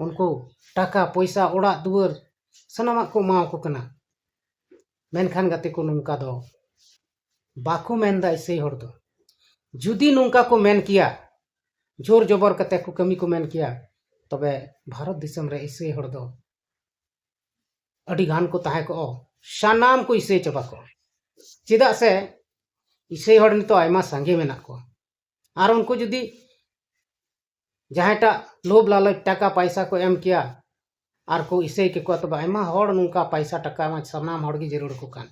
ᱩᱱᱠᱩ ᱴᱟᱠᱟ ᱯᱚᱭᱥᱟ, ᱚᱲᱟᱜ ᱫᱩᱣᱟᱹᱨ ᱥᱟᱱᱟᱢᱟᱜ ᱠᱚ ᱮᱢᱟᱣᱟᱠᱚ ᱠᱟᱱᱟ᱾ ᱢᱮᱱᱠᱷᱟᱱ ᱜᱟᱛᱮ ᱠᱚ, ᱱᱚᱝᱠᱟ ᱫᱚ ᱵᱟᱠᱚ ᱢᱮᱱᱫᱟ ᱤᱥᱟᱹᱭ ᱦᱚᱲ ᱫᱚ᱾ ᱡᱩᱫᱤ ᱱᱚᱝᱠᱟ ᱠᱚ ᱢᱮᱱ ᱠᱮᱭᱟ, ᱡᱳᱨ ᱡᱚᱵᱚᱨ ᱠᱟᱛᱮ ᱠᱚ ᱠᱟᱹᱢᱤ ᱠᱚ ᱢᱮᱱ ᱠᱮᱭᱟ, ᱛᱚᱵᱮ ᱵᱷᱟᱨᱚᱛ ᱫᱤᱥᱚᱢ ᱨᱮ ᱤᱥᱟᱹᱭ ᱦᱚᱲ ᱫᱚ ᱟᱹᱰᱤ ᱜᱟᱱ ᱠᱚ ᱛᱟᱦᱮᱸ ᱠᱚᱜᱼᱟ, ᱥᱟᱱᱟᱢ ᱠᱚ ᱤᱥᱟᱹᱭ ᱪᱟᱵᱟ ᱠᱚᱜᱼᱟ᱾ ᱪᱮᱫᱟᱜ ᱥᱮ ᱤᱥᱟᱹᱭ ᱦᱚᱲ ᱱᱤᱛᱚᱜ ᱟᱭᱢᱟ ᱥᱟᱸᱜᱮ ᱢᱮᱱᱟᱜ ᱠᱚᱣᱟ᱾ ᱟᱨ ᱩᱱᱠᱩ ᱡᱩᱫᱤ ᱡᱟᱦᱟᱸᱭᱴᱟᱜ ᱞᱳᱵᱷ ᱞᱟᱞᱚᱪ ᱴᱟᱠᱟ ᱯᱟᱭᱥᱟ ᱠᱚ ᱮᱢ ᱠᱮᱭᱟ ᱟᱨ ᱠᱚ ᱤᱥᱟᱹᱭ ᱠᱮᱠᱚᱣᱟ, ᱛᱚᱵᱮ ᱟᱭᱢᱟ ᱦᱚᱲ ᱱᱚᱝᱠᱟ ᱯᱟᱭᱥᱟ ᱴᱟᱠᱟ ᱢᱟ ᱥᱟᱱᱟᱢ ᱦᱚᱲ ᱜᱮ ᱡᱟᱹᱨᱩᱲ ᱟᱠᱚ ᱠᱟᱱ᱾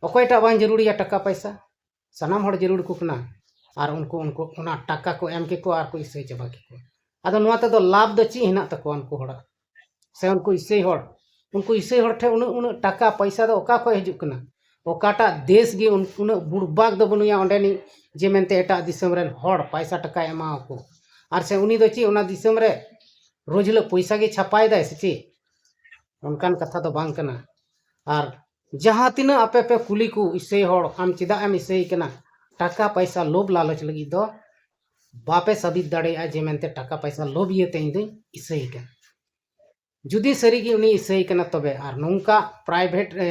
ᱚᱠᱚᱭᱴᱟᱜ ᱵᱟᱝ ᱡᱟᱹᱨᱩᱲᱤᱭᱟ ᱴᱟᱠᱟ ᱯᱟᱭᱥᱟ? ᱥᱟᱱᱟᱢ ᱦᱚᱲ ᱡᱟᱹᱨᱩᱲ ᱟᱠᱚ ᱠᱟᱱᱟ᱾ ᱟᱨ ᱩᱱᱠᱩ, ᱩᱱᱠᱩ ᱚᱱᱟ ᱴᱟᱠᱟ ᱠᱚ ᱮᱢ ᱠᱮᱠᱚᱣᱟ ᱟᱨ ᱠᱚ ᱤᱥᱟᱹᱭ ᱪᱟᱵᱟ ᱠᱮᱠᱚᱣᱟ᱾ ᱟᱫᱚ ᱱᱚᱣᱟ ᱛᱮᱫᱚ ᱞᱟᱵᱷ ᱫᱚ ᱪᱮᱫ ᱦᱮᱱᱟᱜ ᱛᱟᱠᱚᱣᱟ ᱩᱱᱠᱩ ᱦᱚᱲᱟᱜ? ᱥᱮ ᱩᱱᱠᱩ ᱤᱥᱟᱹᱭ ᱦᱚᱲ, ᱩᱱᱠᱩ ᱤᱥᱟᱹᱭ ᱦᱚᱲ ᱴᱷᱮᱱ ᱩᱱᱟᱹᱜ, ᱩᱱᱟᱹᱜ ᱴᱟᱠᱟ ᱯᱟᱭᱥᱟ ᱫᱚ ᱚᱠᱟ ᱠᱷᱚᱱ ᱦᱤᱡᱩᱜ ᱠᱟᱱᱟ? ᱚᱠᱟᱴᱟᱜ ᱫᱮᱥ ᱜᱮ ᱩᱱ-, ᱩᱱᱟᱹᱜ ᱵᱩᱲᱵᱟᱠ ᱫᱚ ᱵᱟᱹᱱᱩᱭᱟ ᱚᱸᱰᱮᱱᱤᱡ ᱡᱮ ᱢᱮᱱᱛᱮ ᱮᱴᱟᱜ ᱫᱤᱥᱚᱢ ᱨᱮᱱ ᱦᱚᱲ ᱯᱟᱭᱥᱟ ᱴᱟᱠᱟᱭ ᱮᱢᱟᱣᱟᱠᱚ? ᱟᱨ ᱥᱮ ᱩᱱᱤ ᱫᱚ ᱪᱮᱫ ᱚᱱᱟ ᱫᱤᱥᱚᱢ ᱨᱮ ᱨᱳᱡᱽ ᱦᱤᱞᱳᱜ ᱯᱚᱭᱥᱟ ᱜᱮ ᱪᱷᱟᱯᱟᱭᱮᱫᱟᱭ ᱥᱮ ᱪᱮᱫ? ᱚᱱᱠᱟᱱ ᱠᱟᱛᱷᱟ ᱫᱚ ᱵᱟᱝ ᱠᱟᱱᱟ᱾ ᱟᱨ ᱡᱟᱦᱟᱸ ᱛᱤᱱᱟᱹᱜ ᱟᱯᱮ ᱯᱮ ᱠᱩᱞᱤ ᱠᱚ, ᱤᱥᱟᱹᱭ ᱦᱚᱲ, ᱟᱢ ᱪᱮᱫᱟᱜ ᱮᱢ ᱤᱥᱟᱹᱭ ᱠᱟᱱᱟ? ᱴᱟᱠᱟ ᱯᱟᱭᱥᱟ ᱞᱳᱵᱷ ᱞᱟᱞᱚᱪ ᱞᱟᱹᱜᱤᱫ ᱫᱚ ᱵᱟᱯᱮ ᱥᱟᱵᱤᱛ ᱫᱟᱲᱮᱭᱟᱜᱼᱟ ᱡᱮ ᱢᱮᱱᱛᱮ ᱴᱟᱠᱟ ᱯᱟᱭᱥᱟ ᱞᱳᱵᱷ ᱤᱭᱟᱹᱛᱮ ᱤᱧ ᱫᱚᱧ ᱤᱥᱟᱹᱭ ᱠᱟᱱᱟ᱾ ᱡᱩᱫᱤ ᱥᱟᱹᱨᱤᱜᱮ ᱩᱱᱤ ᱤᱥᱟᱹᱭ ᱠᱟᱱᱟ, ᱛᱚᱵᱮ ᱟᱨ ᱱᱚᱝᱠᱟ ᱯᱨᱟᱭᱵᱷᱮᱴ ᱨᱮ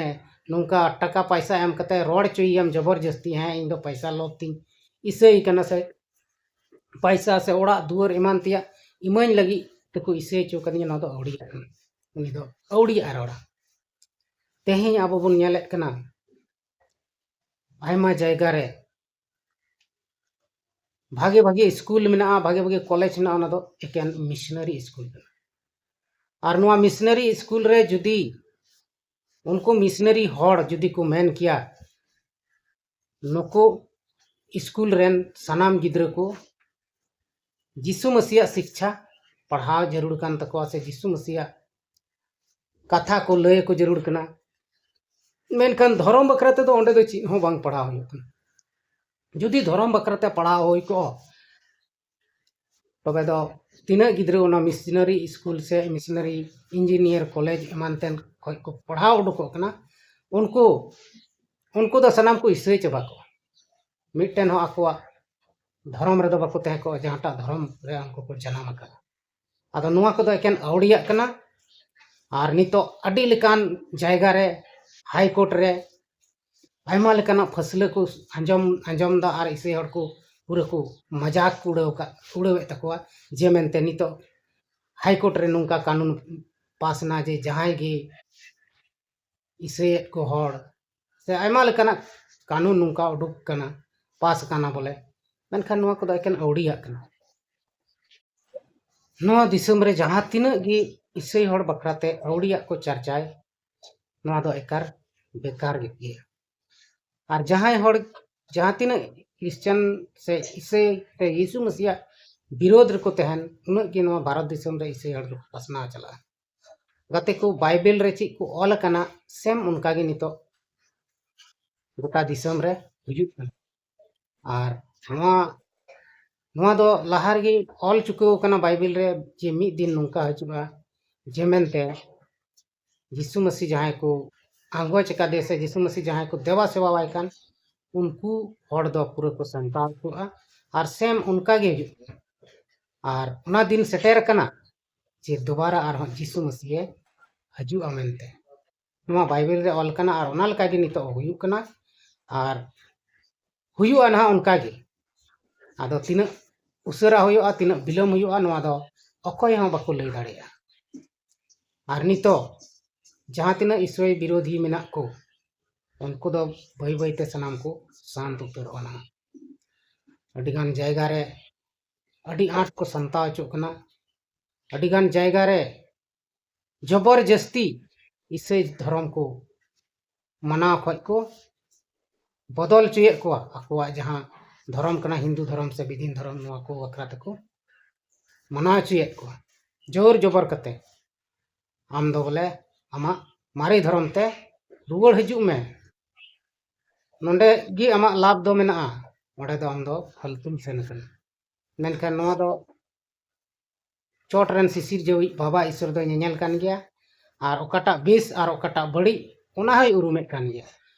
ᱱᱚᱝᱠᱟ ᱴᱟᱠᱟ ᱯᱟᱭᱥᱟ ᱮᱢ ᱠᱟᱛᱮ ᱨᱚᱲ ᱦᱚᱪᱚᱭᱮᱭᱟᱢ ᱡᱚᱵᱚᱨᱡᱚᱥᱛᱤ, ᱦᱮᱸ, ᱤᱧ ᱫᱚ ᱯᱟᱭᱥᱟ ᱞᱳᱵᱷ ᱛᱤᱧ ᱤᱥᱟᱹᱭ ᱠᱟᱱᱟ, ᱥᱮ ᱯᱟᱭᱥᱟ ᱥᱮ ᱚᱲᱟᱜ ᱫᱩᱣᱟᱹᱨ ᱮᱢᱟᱱ ᱛᱮᱭᱟᱜ ᱤᱢᱟᱹᱧ ᱞᱟᱹᱜᱤᱫ ᱛᱮᱠᱚ ᱤᱥᱟᱹᱭ ᱦᱚᱪᱚ ᱠᱟᱫᱤᱧᱟ, ᱱᱚᱣᱟ ᱫᱚ ᱟᱹᱣᱲᱤᱭᱟᱜ ᱠᱟᱱᱟ᱾ ᱩᱱᱤ ᱫᱚ ᱟᱹᱣᱲᱤᱭᱟᱜ ᱮ ᱨᱚᱲᱟ᱾ ᱛᱮᱦᱮᱧ ᱟᱵᱚ ᱵᱚᱱ ᱧᱮᱞᱮᱫ ᱠᱟᱱᱟ, ᱟᱭᱢᱟ ᱡᱟᱭᱜᱟ ᱨᱮ ᱵᱷᱟᱜᱮ ᱵᱷᱟᱜᱮ ᱥᱠᱩᱞ ᱢᱮᱱᱟᱜᱼᱟ, ᱵᱷᱟᱜᱮ ᱵᱷᱟᱜᱮ ᱠᱚᱞᱮᱡᱽ ᱢᱮᱱᱟᱜᱼᱟ, ᱚᱱᱟ ᱫᱚ ᱮᱠᱮᱱ ᱢᱤᱥᱱᱟᱨᱤ ᱥᱠᱩᱞ ᱠᱟᱱᱟ᱾ ᱟᱨ ᱱᱚᱣᱟ ᱢᱤᱥᱱᱟᱨᱤ ᱥᱠᱩᱞ ᱨᱮ ᱡᱩᱫᱤ ᱩᱱᱠᱩ ᱢᱤᱥᱱᱟᱨᱤ ᱦᱚᱲ ᱡᱩᱫᱤ ᱠᱚ ᱢᱮᱱ ᱠᱮᱭᱟ, ᱱᱩᱠᱩ ᱥᱠᱩᱞ ᱨᱮᱱ ᱥᱟᱱᱟᱢ ᱜᱤᱫᱽᱨᱟᱹ ᱠᱚ ᱡᱤᱥᱩ ᱢᱟᱹᱥᱤᱭᱟᱜ ᱥᱤᱠᱪᱷᱟ ᱯᱟᱲᱦᱟᱣ ᱡᱟᱹᱨᱩᱲ ᱠᱟᱱ ᱛᱟᱠᱚᱣᱟ, ᱥᱮ ᱡᱤᱥᱩ ᱢᱟᱹᱥᱤᱭᱟᱜ ᱠᱟᱛᱷᱟ ᱠᱚ ᱞᱟᱹᱭ ᱟᱠᱚ ᱡᱟᱹᱨᱩᱲ ᱠᱟᱱᱟ, ᱢᱮᱱᱠᱷᱟᱱ ᱫᱷᱚᱨᱚᱢ ᱵᱟᱠᱷᱨᱟ ᱛᱮᱫᱚ ᱚᱸᱰᱮ ᱫᱚ ᱪᱮᱫ ᱦᱚᱸ ᱵᱟᱝ ᱯᱟᱲᱦᱟᱣ ᱦᱩᱭᱩᱜ ᱠᱟᱱᱟ᱾ ᱡᱩᱫᱤ ᱫᱷᱚᱨᱚᱢ ᱵᱟᱠᱷᱨᱟ ᱛᱮ ᱯᱟᱲᱦᱟᱣ ᱦᱩᱭ ᱠᱚᱜᱼᱟ, ᱛᱚᱵᱮ ᱫᱚ ᱛᱤᱱᱟᱹᱜ ᱜᱤᱫᱽᱨᱟᱹ ᱚᱱᱟ ᱢᱤᱥᱱᱟᱨᱤ ᱥᱠᱩᱞ ᱥᱮ ᱢᱤᱥᱱᱟᱨᱤ ᱤᱧᱡᱤᱱᱤᱭᱟᱨ ᱠᱚᱞᱮᱡᱽ ᱮᱢᱟᱱ ᱛᱮᱱ ᱠᱷᱚᱱ ᱠᱚ ᱯᱟᱲᱦᱟᱣ ᱩᱰᱩᱠᱚᱜ ᱠᱟᱱᱟ, ᱩᱱᱠᱩ, ᱩᱱᱠᱩ ᱫᱚ ᱥᱟᱱᱟᱢ ᱠᱚ ᱤᱥᱟᱹᱭ ᱪᱟᱵᱟ ᱠᱚᱜᱼᱟ᱾ ᱢᱤᱫᱴᱮᱱ ᱦᱚᱸ ᱟᱠᱚᱣᱟᱜ ᱫᱷᱚᱨᱚᱢ ᱨᱮᱫᱚ ᱵᱟᱠᱚ ᱛᱟᱦᱮᱸ ᱠᱚᱜᱼᱟ, ᱡᱟᱦᱟᱸᱴᱟᱜ ᱫᱷᱚᱨᱚᱢ ᱨᱮ ᱩᱱᱠᱩ ᱠᱚ ᱡᱟᱱᱟᱢ ᱟᱠᱟᱱᱟ᱾ ᱟᱫᱚ ᱱᱚᱣᱟ ᱠᱚᱫᱚ ᱮᱠᱮᱱ ᱟᱹᱣᱲᱤᱭᱟᱜ ᱠᱟᱱᱟ᱾ ᱟᱨ ᱱᱤᱛᱚᱜ ᱟᱹᱰᱤ ᱞᱮᱠᱟᱱ ᱡᱟᱭᱜᱟ ᱨᱮ, ᱦᱟᱭ ᱠᱳᱨᱴ ᱨᱮ ᱟᱭᱢᱟ ᱞᱮᱠᱟᱱᱟᱜ ᱯᱷᱟᱹᱥᱞᱟᱹ ᱠᱚ ᱟᱸᱡᱚᱢ, ᱟᱸᱡᱚᱢ ᱫᱟ, ᱟᱨ ᱤᱥᱟᱹᱭ ᱦᱚᱲ ᱠᱚ ᱯᱩᱨᱟᱹ ᱠᱚ ᱢᱟᱡᱟᱠ ᱠᱚ ᱩᱲᱟᱹᱣ ᱠᱟᱜ, ᱩᱲᱟᱹᱣᱮᱫ ᱛᱟᱠᱚᱣᱟ, ᱡᱮ ᱢᱮᱱᱛᱮ ᱱᱤᱛᱚᱜ ᱦᱟᱭ ᱠᱳᱨᱴ ᱨᱮ ᱱᱚᱝᱠᱟ ᱠᱟᱹᱱᱩᱱ ᱯᱟᱥ ᱮᱱᱟ ᱡᱮ ᱡᱟᱦᱟᱸᱭ ᱜᱮ ᱤᱥᱟᱹᱭᱮᱫ ᱠᱚ ᱦᱚᱲ, ᱥᱮ ᱟᱭᱢᱟ ᱞᱮᱠᱟᱱᱟᱜ ᱠᱟᱹᱱᱩᱱ ᱱᱚᱝᱠᱟ ᱩᱰᱩᱠ ᱠᱟᱱᱟ, ᱯᱟᱥ ᱠᱟᱱᱟ ᱵᱚᱞᱮ, ᱢᱮᱱᱠᱷᱟᱱ ᱱᱚᱣᱟ ᱠᱚᱫᱚ ᱮᱠᱮᱱ ᱟᱹᱣᱲᱤᱭᱟᱜ ᱠᱟᱱᱟ᱾ ᱱᱚᱣᱟ ᱫᱤᱥᱚᱢ ᱨᱮ ᱡᱟᱦᱟᱸ ᱛᱤᱱᱟᱹᱜ ᱜᱮ ᱤᱥᱟᱹᱭ ᱦᱚᱲ ᱵᱟᱠᱷᱨᱟ ᱛᱮ ᱟᱹᱣᱲᱤᱭᱟᱜ ᱠᱚ ᱪᱟᱨᱪᱟᱭ, ᱱᱚᱣᱟ ᱫᱚ ᱮᱠᱟᱨ ᱵᱮᱠᱟᱨ ᱜᱮ ᱜᱮᱭᱟ᱾ ᱟᱨ ᱡᱟᱦᱟᱸᱭ ᱦᱚᱲ, ᱡᱟᱦᱟᱸ ᱛᱤᱱᱟᱹᱜ ᱠᱷᱨᱤᱥᱪᱟᱱ ᱥᱮ ᱤᱥᱟᱹᱭ ᱥᱮ ᱭᱤᱥᱩ ᱢᱟᱹᱥᱤᱭᱟᱜ ᱵᱤᱨᱳᱫᱷ ᱨᱮᱠᱚ ᱛᱟᱦᱮᱱ, ᱩᱱᱟᱹᱜ ᱜᱮ ᱱᱚᱣᱟ ᱵᱷᱟᱨᱚᱛ ᱫᱤᱥᱚᱢ ᱨᱮ ᱤᱥᱟᱹᱭ ᱦᱚᱲ ᱫᱚᱠᱚ ᱯᱟᱥᱱᱟᱣ ᱪᱟᱞᱟᱜᱼᱟ᱾ ᱜᱟᱛᱮ ᱠᱚ, ᱵᱟᱭᱵᱮᱞ ᱨᱮ ᱪᱮᱫ ᱠᱚ ᱚᱞ ᱟᱠᱟᱱᱟ, ᱥᱮᱢ ᱚᱱᱠᱟ ᱜᱮ ᱱᱤᱛᱚᱜ ᱜᱚᱴᱟ ᱫᱤᱥᱚᱢ ᱨᱮ ᱦᱩᱭᱩᱜ ᱠᱟᱱᱟ᱾ ᱟᱨ ᱱᱚᱣᱟ, ᱱᱚᱣᱟ ᱫᱚ ᱞᱟᱦᱟ ᱨᱮᱜᱮ ᱚᱞ ᱪᱩᱠᱟᱹᱣ ᱟᱠᱟᱱᱟ ᱵᱟᱭᱵᱮᱞ ᱨᱮ, ᱡᱮ ᱢᱤᱫ ᱫᱤᱱ ᱱᱚᱝᱠᱟ ᱦᱤᱡᱩᱜᱼᱟ, ᱡᱮ ᱢᱮᱱᱛᱮ ᱡᱤᱥᱩ ᱢᱟᱹᱥᱤ ᱡᱟᱦᱟᱸᱭ ᱠᱚ ᱟᱸᱜᱚᱪ ᱟᱠᱟᱫᱮ ᱥᱮ ᱡᱤᱥᱩ ᱢᱟᱹᱥᱤ ᱡᱟᱦᱟᱸᱭ ᱠᱚ ᱫᱮᱵᱟ ᱥᱮᱵᱟᱣᱟᱭ ᱠᱟᱱ, ᱩᱱᱠᱩ ᱦᱚᱲ ᱫᱚ ᱯᱩᱨᱟᱹ ᱠᱚ ᱥᱟᱱᱛᱟᱲ ᱠᱚᱜᱼᱟ᱾ ᱟᱨ ᱥᱮᱢ ᱚᱱᱠᱟ ᱜᱮ ᱦᱤᱡᱩᱜ ᱠᱟᱱᱟ᱾ ᱟᱨ ᱚᱱᱟ ᱫᱤᱱ ᱥᱮᱴᱮᱨ ᱟᱠᱟᱱᱟ ᱡᱮ ᱫᱩᱵᱟᱨᱟ ᱟᱨᱦᱚᱸ ᱡᱤᱥᱩ ᱢᱟᱹᱥᱤᱭᱮ ᱦᱤᱡᱩᱜᱼᱟ ᱢᱮᱱᱛᱮ᱾ ᱱᱚᱣᱟ ᱵᱟᱭᱵᱮᱞ ᱨᱮ ᱚᱞ ᱠᱟᱱᱟ ᱟᱨ ᱚᱱᱟ ᱞᱮᱠᱟ ᱜᱮ ᱱᱤᱛᱚᱜ ᱦᱩᱭᱩᱜ ᱠᱟᱱᱟ ᱟᱨ ᱦᱩᱭᱩᱜᱼᱟ ᱱᱟᱦᱟᱜ ᱚᱱᱠᱟ ᱜᱮ᱾ ᱟᱫᱚ ᱛᱤᱱᱟᱹᱜ ᱩᱥᱟᱹᱨᱟ ᱦᱩᱭᱩᱜᱼᱟ, ᱛᱤᱱᱟᱹᱜ ᱵᱤᱞᱚᱢ ᱦᱩᱭᱩᱜᱼᱟ, ᱱᱚᱣᱟ ᱫᱚ ᱚᱠᱚᱭ ᱦᱚᱸ ᱵᱟᱠᱚ ᱞᱟᱹᱭ ᱫᱟᱲᱮᱭᱟᱜᱼᱟ᱾ ᱟᱨ ᱱᱤᱛᱚᱜ ᱡᱟᱦᱟᱸ ᱛᱤᱱᱟᱹᱜ ᱤᱥᱟᱹᱭ ᱵᱤᱨᱳᱫᱷᱤ ᱢᱮᱱᱟᱜ ᱠᱚ, ᱩᱱᱠᱩ ᱫᱚ ᱵᱟᱹᱭ ᱵᱟᱹᱭ ᱛᱮ ᱥᱟᱱᱟᱢ ᱠᱚ ᱥᱟᱱᱛ ᱩᱛᱟᱹᱨᱚᱜᱼᱟ ᱱᱟᱦᱟᱜ᱾ ᱟᱹᱰᱤᱜᱟᱱ ᱡᱟᱭᱜᱟ ᱨᱮ ᱟᱹᱰᱤ ᱟᱸᱴ ᱠᱚ ᱥᱟᱱᱛᱟᱣ ᱦᱚᱪᱚᱜ ᱠᱟᱱᱟ᱾ ᱟᱹᱰᱤᱜᱟᱱ ᱡᱟᱭᱜᱟ ᱨᱮ ᱡᱚᱵᱚᱨ ᱡᱟᱹᱥᱛᱤ ᱤᱥᱟᱹᱭ ᱫᱷᱚᱨᱚᱢ ᱠᱚ ᱢᱟᱱᱟᱣ ᱠᱷᱚᱡ ᱠᱚ ᱵᱚᱫᱚᱞ ᱦᱚᱪᱚᱭᱮᱫ ᱠᱚᱣᱟ᱾ ᱟᱠᱚᱣᱟᱜ ᱡᱟᱦᱟᱸ ᱫᱷᱚᱨᱚᱢ ᱠᱟᱱᱟ, ᱦᱤᱱᱫᱩ ᱫᱷᱚᱨᱚᱢ ᱥᱮ ᱵᱤᱫᱷᱤᱱ ᱫᱷᱚᱨᱚᱢ, ᱱᱚᱣᱟ ᱠᱚ ᱵᱟᱠᱷᱨᱟ ᱛᱮᱠᱚ ᱢᱟᱱᱟᱣ ᱦᱚᱪᱚᱭᱮᱫ ᱠᱚᱣᱟ ᱡᱳᱨ ᱡᱚᱵᱚᱨ ᱠᱟᱛᱮ᱾ ᱟᱢ ᱫᱚ ᱵᱚᱞᱮ ᱟᱢᱟᱜ ᱢᱟᱨᱮ ᱫᱷᱚᱨᱚᱢ ᱛᱮ ᱨᱩᱣᱟᱹᱲ ᱦᱤᱡᱩᱜ ᱢᱮ, ᱱᱚᱰᱮ ᱜᱮ ᱟᱢᱟᱜ ᱞᱟᱵᱷ ᱫᱚ ᱢᱮᱱᱟᱜᱼᱟ, ᱚᱸᱰᱮ ᱫᱚ ᱟᱢ ᱫᱚ ᱯᱷᱟᱹᱞᱛᱩᱢ ᱥᱮᱱ ᱟᱠᱟᱱᱟ᱾ ᱢᱮᱱᱠᱷᱟᱱ ᱱᱚᱣᱟ ᱫᱚ ᱪᱚᱴ ᱨᱮᱱ ᱥᱤᱥᱤᱨᱡᱟᱹᱣᱤᱡ ᱵᱟᱵᱟ ᱤᱥᱚᱨ ᱫᱚᱭ ᱧᱮᱧᱮᱞ ᱠᱟᱱ ᱜᱮᱭᱟ᱾ ᱟᱨ ᱚᱠᱟᱴᱟᱜ ᱵᱮᱥ ᱟᱨ ᱚᱠᱟᱴᱟᱜ ᱵᱟᱹᱲᱤᱡ, ᱚᱱᱟ ᱦᱚᱸᱭ ᱩᱨᱩᱢᱮᱫ ᱠᱟᱱ ᱜᱮᱭᱟ᱾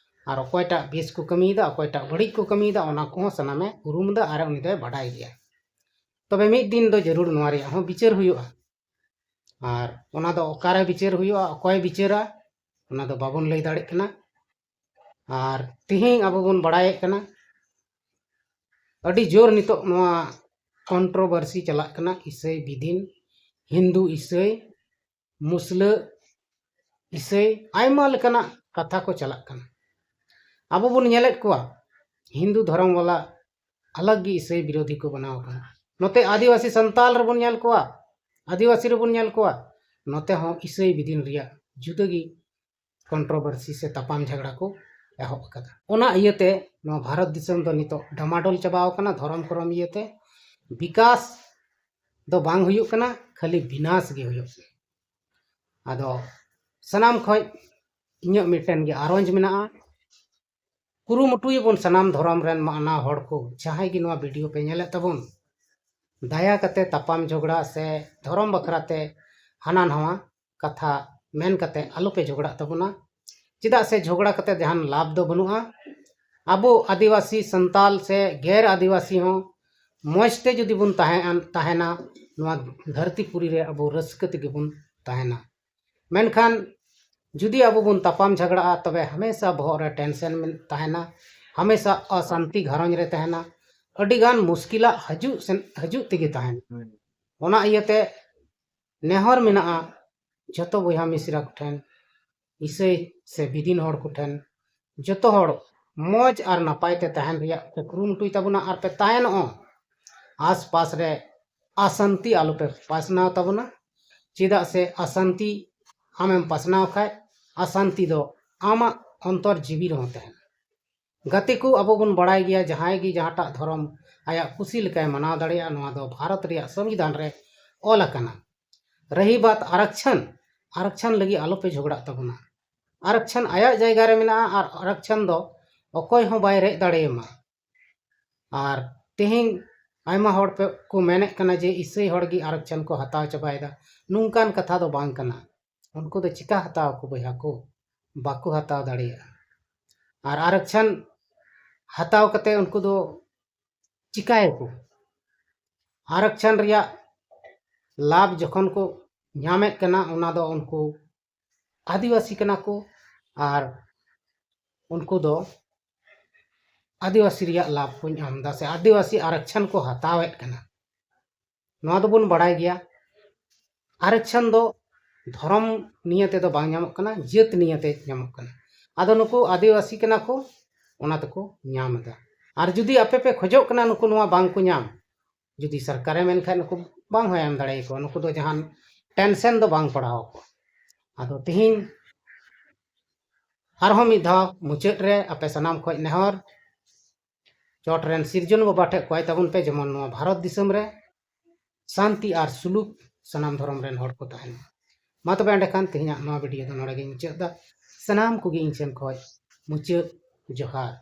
ᱟᱨ ᱚᱠᱚᱭᱴᱟᱜ ᱵᱮᱥ ᱠᱚ ᱠᱟᱹᱢᱤᱭᱮᱫᱟ, ᱚᱠᱚᱭᱴᱟᱜ ᱵᱟᱹᱲᱤᱡ ᱠᱚ ᱠᱟᱹᱢᱤᱭᱮᱫᱟ, ᱚᱱᱟ ᱠᱚᱦᱚᱸ ᱥᱟᱱᱟᱢᱮ ᱩᱨᱩᱢ ᱮᱫᱟ ᱟᱨ ᱩᱱᱤ ᱫᱚᱭ ᱵᱟᱰᱟᱭ ᱜᱮᱭᱟ᱾ ᱛᱚᱵᱮ ᱢᱤᱫ ᱫᱤᱱ ᱫᱚ ᱡᱟᱹᱨᱩᱲ ᱱᱚᱣᱟ ᱨᱮᱭᱟᱜ ᱦᱚᱸ ᱵᱤᱪᱟᱹᱨ ᱦᱩᱭᱩᱜᱼᱟ᱾ ᱟᱨ ᱚᱱᱟ ᱫᱚ ᱚᱠᱟᱨᱮ ᱵᱤᱪᱟᱹᱨ ᱦᱩᱭᱩᱜᱼᱟ, ᱚᱠᱚᱭ ᱵᱤᱪᱟᱹᱨᱟ, ᱚᱱᱟ ᱫᱚ ᱵᱟᱵᱚᱱ ᱞᱟᱹᱭ ᱫᱟᱲᱮᱭᱟᱜ ᱠᱟᱱᱟ᱾ ᱟᱨ ᱛᱮᱦᱮᱧ ᱟᱵᱚ ᱵᱚᱱ ᱵᱟᱲᱟᱭᱮᱫ ᱠᱟᱱᱟ, ᱟᱹᱰᱤ ᱡᱳᱨ ᱱᱤᱛᱚᱜ ᱱᱚᱣᱟ ᱠᱚᱱᱴᱨᱳᱵᱷᱟᱨᱥᱤ ᱪᱟᱞᱟᱜ ᱠᱟᱱᱟ, ᱤᱥᱟᱹᱭ ᱵᱤᱫᱤᱱ, ᱦᱤᱱᱫᱩ ᱤᱥᱟᱹᱭ, ᱢᱩᱥᱞᱟᱹ ᱤᱥᱟᱹᱭ, ᱟᱭᱢᱟ ᱞᱮᱠᱟᱱᱟᱜ ᱠᱟᱛᱷᱟ ᱠᱚ ᱪᱟᱞᱟᱜ ᱠᱟᱱᱟ᱾ ᱟᱵᱚ ᱵᱚᱱ ᱧᱮᱞᱮᱫ ᱠᱚᱣᱟ, ᱦᱤᱱᱫᱩ ᱫᱷᱚᱨᱚᱢ ᱵᱟᱞᱟ ᱟᱞᱟᱜᱽ ᱜᱮ ᱤᱥᱟᱹᱭ ᱵᱤᱨᱳᱫᱷᱤ ᱠᱚ ᱵᱮᱱᱟᱣ ᱟᱠᱟᱱᱟ᱾ ᱱᱚᱛᱮ ᱟᱹᱫᱤᱵᱟᱹᱥᱤ ᱥᱟᱱᱛᱟᱞ ᱨᱮᱵᱚᱱ ᱧᱮᱞ ᱠᱚᱣᱟ, ᱟᱹᱫᱤᱵᱟᱹᱥᱤ ᱨᱮᱵᱚᱱ ᱧᱮᱞ ᱠᱚᱣᱟ, ᱱᱚᱛᱮ ᱦᱚᱸ ᱤᱥᱟᱹᱭ ᱵᱤᱫᱤᱱ ᱨᱮᱭᱟᱜ ᱡᱩᱫᱟᱹ ᱜᱮ ᱠᱚᱱᱴᱨᱳᱵᱷᱟᱨᱥᱤ ᱥᱮ ᱛᱟᱯᱟᱢ ᱡᱷᱟᱜᱽᱲᱟ ᱠᱚ ᱮᱦᱚᱵ ᱟᱠᱟᱫᱟ᱾ ᱚᱱᱟ ᱤᱭᱟᱹᱛᱮ ᱱᱚᱣᱟ ᱵᱷᱟᱨᱚᱛ ᱫᱤᱥᱚᱢ ᱫᱚ ᱱᱤᱛᱚᱜ ᱰᱟᱢᱟᱰᱳᱞ ᱪᱟᱵᱟᱣ ᱟᱠᱟᱱᱟ ᱫᱷᱚᱨᱚᱢ ᱠᱚᱨᱚᱢ ᱤᱭᱟᱹᱛᱮ᱾ ᱵᱤᱠᱟᱥ ᱫᱚ ᱵᱟᱝ ᱦᱩᱭᱩᱜ ᱠᱟᱱᱟ, ᱠᱷᱟᱹᱞᱤ ᱵᱤᱱᱟᱥ ᱜᱮ ᱦᱩᱭᱩᱜ ᱠᱟᱱᱟ᱾ ᱟᱫᱚ ᱥᱟᱱᱟᱢ ᱠᱷᱚᱡ ᱤᱧᱟᱹᱜ ᱢᱤᱫᱴᱮᱱ ᱜᱮ ᱟᱨᱚᱡᱽ ᱢᱮᱱᱟᱜᱼᱟ, ᱠᱩᱨᱩᱢᱩᱴᱩᱭᱟᱵᱚᱱ ᱥᱟᱱᱟᱢ ᱫᱷᱚᱨᱚᱢ ᱨᱮᱱ ᱢᱟᱱᱟᱣ ᱦᱚᱲ ᱠᱚ, ᱡᱟᱦᱟᱸᱭ ᱜᱮ ᱱᱚᱣᱟ ᱵᱷᱤᱰᱤᱭᱳ ᱯᱮ ᱧᱮᱞᱮᱫ ᱛᱟᱵᱚᱱ, ᱫᱟᱭᱟ ᱠᱟᱛᱮ ᱛᱟᱯᱟᱢ ᱡᱷᱚᱜᱽᱲᱟ ᱥᱮ ᱫᱷᱚᱨᱚᱢ ᱵᱟᱠᱷᱨᱟ ᱛᱮ ᱦᱟᱱᱟ ᱱᱟᱣᱟ ᱠᱟᱛᱷᱟ ᱢᱮᱱ ᱠᱟᱛᱮ ᱟᱞᱚᱯᱮ ᱡᱷᱚᱜᱽᱲᱟᱜ ᱛᱟᱵᱚᱱᱟ᱾ ᱪᱮᱫᱟᱜ ᱥᱮ ᱡᱷᱚᱜᱽᱲᱟ ᱠᱟᱛᱮ ᱡᱟᱦᱟᱱ ᱞᱟᱵᱷ ᱫᱚ ᱵᱟᱹᱱᱩᱜᱼᱟ᱾ ᱟᱵᱚ ᱟᱹᱫᱤᱵᱟᱹᱥᱤ ᱥᱟᱱᱛᱟᱞ ᱥᱮ ᱜᱮᱨ ᱟᱹᱫᱤᱵᱟᱹᱥᱤ ᱦᱚᱸ ᱢᱚᱡᱽ ᱛᱮ ᱡᱩᱫᱤ ᱵᱚᱱ ᱛᱟᱦᱮᱸ ᱛᱟᱦᱮᱱᱟ, ᱱᱚᱣᱟ ᱫᱷᱟᱹᱨᱛᱤ ᱯᱩᱨᱤ ᱨᱮ ᱟᱵᱚ ᱨᱟᱹᱥᱠᱟᱹ ᱛᱮᱜᱮ ᱵᱚᱱ ᱛᱟᱦᱮᱱᱟ᱾ ᱢᱮᱱᱠᱷᱟᱱ ᱡᱩᱫᱤ ᱟᱵᱚ ᱵᱚᱱ ᱛᱟᱯᱟᱢ ᱡᱷᱟᱜᱽᱲᱟᱜᱼᱟ, ᱛᱚᱵᱮ ᱦᱟᱢᱮᱥᱟ ᱵᱚᱦᱚᱜ ᱨᱮ ᱴᱮᱱᱥᱮᱱ ᱢᱮᱱ-, ᱛᱟᱦᱮᱱᱟ, ᱦᱟᱢᱮᱥᱟ ᱚᱥᱟᱱᱛᱤ ᱜᱷᱟᱨᱚᱸᱡᱽ ᱨᱮ ᱛᱟᱦᱮᱱᱟ, ᱟᱹᱰᱤᱜᱟᱱ ᱢᱩᱥᱠᱤᱞᱟᱜ ᱦᱤᱡᱩᱜ ᱥᱮᱱ, ᱦᱤᱡᱩᱜ ᱛᱮᱜᱮ ᱛᱟᱦᱮᱱᱟ᱾ ᱚᱱᱟ ᱤᱭᱟᱹᱛᱮ ᱱᱮᱦᱚᱨ ᱢᱮᱱᱟᱜᱼᱟ ᱡᱷᱚᱛᱚ ᱵᱚᱭᱦᱟ ᱢᱤᱥᱨᱟ ᱠᱚᱴᱷᱮᱱ, ᱤᱥᱟᱹᱭ ᱥᱮ ᱵᱤᱫᱤᱱ ᱦᱚᱲ ᱠᱚᱴᱷᱮᱱ, ᱡᱚᱛᱚ ᱦᱚᱲ ᱢᱚᱡᱽ ᱟᱨ ᱱᱟᱯᱟᱭ ᱛᱮ ᱛᱟᱦᱮᱱ ᱨᱮᱭᱟᱜ ᱯᱮ ᱠᱩᱨᱩᱢᱩᱴᱩᱭ ᱛᱟᱵᱚᱱᱟ ᱟᱨ ᱯᱮ ᱛᱟᱦᱮᱱᱚᱜᱼᱟ᱾ ᱟᱥᱯᱟᱥ ᱨᱮ ᱚᱥᱟᱱᱛᱤ ᱟᱞᱚ ᱯᱮ ᱯᱟᱥᱱᱟᱣ ᱛᱟᱵᱚᱱᱟ, ᱪᱮᱫᱟᱜ ᱥᱮ ᱚᱥᱟᱱᱛᱤ ᱟᱢᱮᱢ ᱯᱟᱥᱱᱟᱣ ᱠᱷᱟᱡ, ᱚᱥᱟᱱᱛᱤ ᱫᱚ ᱟᱢᱟᱜ ᱚᱱᱛᱚᱨ ᱡᱤᱣᱤ ᱨᱮᱦᱚᱸ ᱛᱟᱦᱮᱱᱟ᱾ ᱜᱟᱛᱮ ᱠᱚ, ᱟᱵᱚ ᱵᱚᱱ ᱵᱟᱲᱟᱭ ᱜᱮᱭᱟ, ᱡᱟᱦᱟᱸᱭ ᱜᱮ ᱡᱟᱦᱟᱸᱴᱟᱜ ᱫᱷᱚᱨᱚᱢ ᱟᱭᱟᱜ ᱠᱩᱥᱤ ᱞᱮᱠᱟᱭ ᱢᱟᱱᱟᱣ ᱫᱟᱲᱮᱭᱟᱜᱼᱟ, ᱱᱚᱣᱟ ᱫᱚ ᱵᱷᱟᱨᱚᱛ ᱨᱮᱭᱟᱜ ᱥᱚᱝᱵᱤᱫᱷᱟᱱ ᱨᱮ ᱚᱞ ᱟᱠᱟᱱᱟ᱾ ᱨᱟᱦᱤ ᱵᱟᱛ ᱟᱨᱟᱠᱪᱷᱟᱱ, ᱟᱨᱟᱠᱪᱷᱟᱱ ᱞᱟᱹᱜᱤᱫ ᱟᱞᱚ ᱯᱮ ᱡᱷᱚᱜᱽᱲᱟᱜ ᱛᱟᱵᱚᱱᱟ᱾ ᱟᱨᱟᱠᱪᱷᱟᱱ ᱟᱭᱟᱜ ᱡᱟᱭᱜᱟ ᱨᱮ ᱢᱮᱱᱟᱜᱼᱟ ᱟᱨ ᱟᱨᱟᱠᱪᱷᱟᱱ ᱫᱚ ᱚᱠᱚᱭ ᱦᱚᱸ ᱵᱟᱭ ᱨᱮᱡ ᱫᱟᱲᱮᱭᱟᱢᱟ᱾ ᱟᱨ ᱛᱮᱦᱮᱧ ᱟᱭᱢᱟ ᱦᱚᱲ ᱯᱮ, ᱠᱚ ᱢᱮᱱᱮᱫ ᱠᱟᱱᱟ ᱡᱮ ᱤᱥᱟᱹᱭ ᱦᱚᱲ ᱜᱮ ᱟᱨᱟᱠᱪᱷᱟᱱ ᱠᱚ ᱦᱟᱛᱟᱣ ᱪᱟᱵᱟᱭᱮᱫᱟ᱾ ᱱᱚᱝᱠᱟᱱ ᱠᱟᱛᱷᱟ ᱫᱚ ᱵᱟᱝ ᱠᱟᱱᱟ᱾ ᱩᱱᱠᱩ ᱫᱚ ᱪᱤᱠᱟ ᱦᱟᱛᱟᱣ ᱟᱠᱚ ᱵᱚᱭᱦᱟ ᱠᱚ? ᱵᱟᱠᱚ ᱦᱟᱛᱟᱣ ᱫᱟᱲᱮᱭᱟᱜᱼᱟ᱾ ᱟᱨ ᱟᱨᱟᱠᱪᱷᱟᱱ ᱦᱟᱛᱟᱣ ᱠᱟᱛᱮ ᱩᱱᱠᱩ ᱫᱚ ᱪᱤᱠᱟᱭᱟᱠᱚ? ᱟᱨᱟᱠᱪᱷᱟᱱ ᱨᱮᱭᱟᱜ ᱞᱟᱵᱷ ᱡᱚᱠᱷᱚᱱ ᱠᱚ ᱧᱟᱢᱮᱫ ᱠᱟᱱᱟ, ᱚᱱᱟ ᱫᱚ ᱩᱱᱠᱩ ᱟᱹᱫᱤᱵᱟᱹᱥᱤ ᱠᱟᱱᱟ ᱠᱚ ᱟᱨ ᱩᱱᱠᱩ ᱫᱚ ᱟᱹᱫᱤᱵᱟᱹᱥᱤ ᱨᱮᱭᱟᱜ ᱞᱟᱵᱷ ᱠᱚ ᱧᱟᱢ ᱮᱫᱟ ᱥᱮ ᱟᱹᱫᱤᱵᱟᱹᱥᱤ ᱟᱨᱟᱠᱪᱷᱟᱱ ᱠᱚ ᱦᱟᱛᱟᱣᱮᱫ ᱠᱟᱱᱟ᱾ ᱱᱚᱣᱟ ᱫᱚᱵᱚᱱ ᱵᱟᱲᱟᱭ ᱜᱮᱭᱟ, ᱟᱨᱟᱠᱪᱷᱟᱱ ᱫᱚ ᱫᱷᱚᱨᱚᱢ ᱱᱤᱭᱮ ᱛᱮᱫᱚ ᱵᱟᱝ ᱧᱟᱢᱚᱜ ᱠᱟᱱᱟ, ᱡᱟᱹᱛ ᱱᱤᱭᱮ ᱛᱮ ᱧᱟᱢᱚᱜ ᱠᱟᱱᱟ᱾ ᱟᱫᱚ ᱱᱩᱠᱩ ᱟᱹᱫᱤᱵᱟᱹᱥᱤ ᱠᱟᱱᱟ ᱠᱚ, ᱚᱱᱟ ᱛᱮᱠᱚ ᱧᱟᱢ ᱮᱫᱟ᱾ ᱟᱨ ᱡᱩᱫᱤ ᱟᱯᱮ ᱯᱮ ᱠᱷᱚᱡᱚᱜ ᱠᱟᱱᱟ ᱱᱩᱠᱩ ᱱᱚᱣᱟ ᱵᱟᱝ ᱠᱚ ᱧᱟᱢ, ᱡᱩᱫᱤ ᱥᱚᱨᱠᱟᱨᱮ ᱢᱮᱱ ᱠᱷᱟᱡ ᱱᱩᱠᱩ ᱵᱟᱝ ᱦᱚᱸᱭ ᱮᱢ ᱫᱟᱲᱮᱭᱟᱠᱚᱣᱟ, ᱱᱩᱠᱩ ᱫᱚ ᱡᱟᱦᱟᱱ ᱴᱮᱱᱥᱮᱱ ᱫᱚ ᱵᱟᱝ ᱯᱟᱲᱟᱣ ᱟᱠᱚᱣᱟ᱾ ᱟᱫᱚ ᱛᱤᱦᱤᱧ ᱟᱨᱦᱚᱸ ᱢᱤᱫ ᱫᱷᱟᱣ ᱢᱩᱪᱟᱹᱫ ᱨᱮ ᱟᱯᱮ ᱥᱟᱱᱟᱢ ᱠᱷᱚᱡ ᱱᱮᱦᱚᱨ, ᱪᱚᱴ ᱨᱮᱱ ᱥᱤᱨᱡᱚᱱ ᱵᱟᱵᱟ ᱴᱷᱮᱡ ᱠᱚᱭ ᱛᱟᱵᱚᱱ ᱯᱮ, ᱡᱮᱢᱚᱱ ᱱᱚᱣᱟ ᱵᱷᱟᱨᱚᱛ ᱫᱤᱥᱚᱢ ᱨᱮ ᱥᱟᱱᱛᱤ ᱟᱨ ᱥᱩᱞᱩᱠ ᱥᱟᱱᱟᱢ ᱫᱷᱚᱨᱚᱢ ᱨᱮᱱ ᱦᱚᱲ ᱠᱚ ᱛᱟᱦᱮᱱ ᱢᱟ᱾ ᱢᱟ ᱛᱚᱵᱮ ᱮᱸᱰᱮᱠᱷᱟᱱ ᱛᱮᱦᱮᱧᱟᱜ ᱱᱚᱣᱟ ᱵᱷᱤᱰᱤᱭᱳ ᱫᱚ ᱱᱚᱰᱮ ᱜᱮᱧ ᱢᱩᱪᱟᱹᱫ ᱮᱫᱟ᱾ ᱥᱟᱱᱟᱢ ᱠᱚᱜᱮ ᱤᱧ ᱥᱮᱱ ᱠᱷᱚᱡ ᱢᱩᱪᱟᱹᱫ ᱡᱚᱦᱟᱨ᱾